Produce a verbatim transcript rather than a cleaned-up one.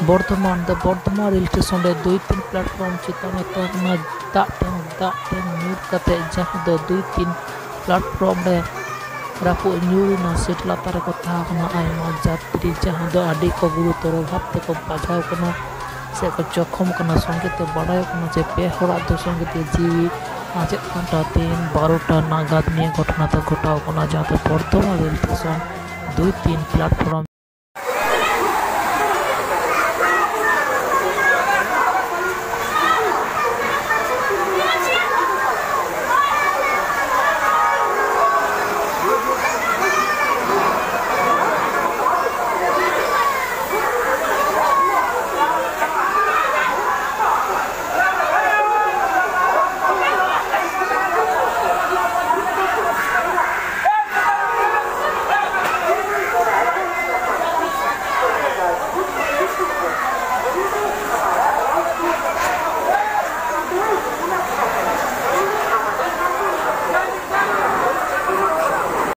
ᱵᱚᱨᱫᱷᱚᱢᱟᱱ ᱫᱚ Bardhaman rail station ᱨᱮ ᱫᱩᱭ ᱛᱤᱱ ᱯᱞᱟᱴᱯᱷᱚᱨᱢ ᱪᱮᱛᱟᱱ ᱨᱮ ᱛᱟᱦᱮᱸ ᱠᱟᱱᱟ ᱫᱟᱜ ᱴᱮᱝᱠ, ᱫᱟᱜ ᱴᱮᱝᱠ ᱧᱩᱨ ᱠᱟᱛᱮ, ᱡᱟᱦᱟᱸ ᱫᱚ ᱫᱩᱭ ᱛᱤᱱ ᱯᱞᱟᱴᱯᱷᱚᱨᱢ ᱨᱮ ᱨᱟᱹᱯᱩᱫ ᱧᱩᱨ ᱮᱱᱟ᱾ ᱥᱤᱴ ᱞᱟᱛᱟᱨ ᱨᱮᱠᱚ ᱛᱟᱦᱮᱸ ᱠᱟᱱᱟ ᱟᱭᱢᱟ ᱡᱟᱛᱨᱤ, ᱡᱟᱦᱟᱸ ᱫᱚ ᱟᱹᱰᱤ ᱠᱚ ᱜᱩᱨᱩᱛᱚᱨ ᱵᱷᱟᱵᱽ ᱛᱮᱠᱚ ᱵᱟᱡᱟᱣ ᱠᱟᱱᱟ ᱥᱮ ᱠᱚ ᱡᱚᱠᱷᱚᱢ ᱠᱟᱱᱟ᱾ ᱥᱚᱸᱜᱮ ᱛᱮ ᱵᱟᱰᱟᱭᱚᱜ ᱠᱟᱱᱟ ᱡᱮ ᱯᱮ ᱦᱚᱲᱟᱜ ᱫᱚ ᱥᱚᱸᱜᱮ ᱛᱮ ᱡᱤᱣᱤ ᱟᱸᱡᱮᱫ ᱠᱟᱱ ᱛᱟᱠᱚᱣᱟ᱾ ᱛᱮᱦᱮᱧ ᱵᱟᱨᱚᱴᱟ ᱱᱟᱜᱟᱫ ᱱᱤᱭᱟᱹ ᱜᱷᱚᱴᱚᱱᱟ ᱫᱚ ᱜᱷᱚᱴᱟᱣ ᱠᱟᱱᱟ, ᱡᱟᱦᱟᱸ ᱫᱚ ᱵᱚᱨᱫᱷᱚᱢᱟᱱ ᱨᱮᱞ ᱥᱴᱮᱥᱚᱱ ᱫᱩᱭ ᱛᱤᱱ ᱯᱞᱟᱴᱯᱷᱚᱨᱢ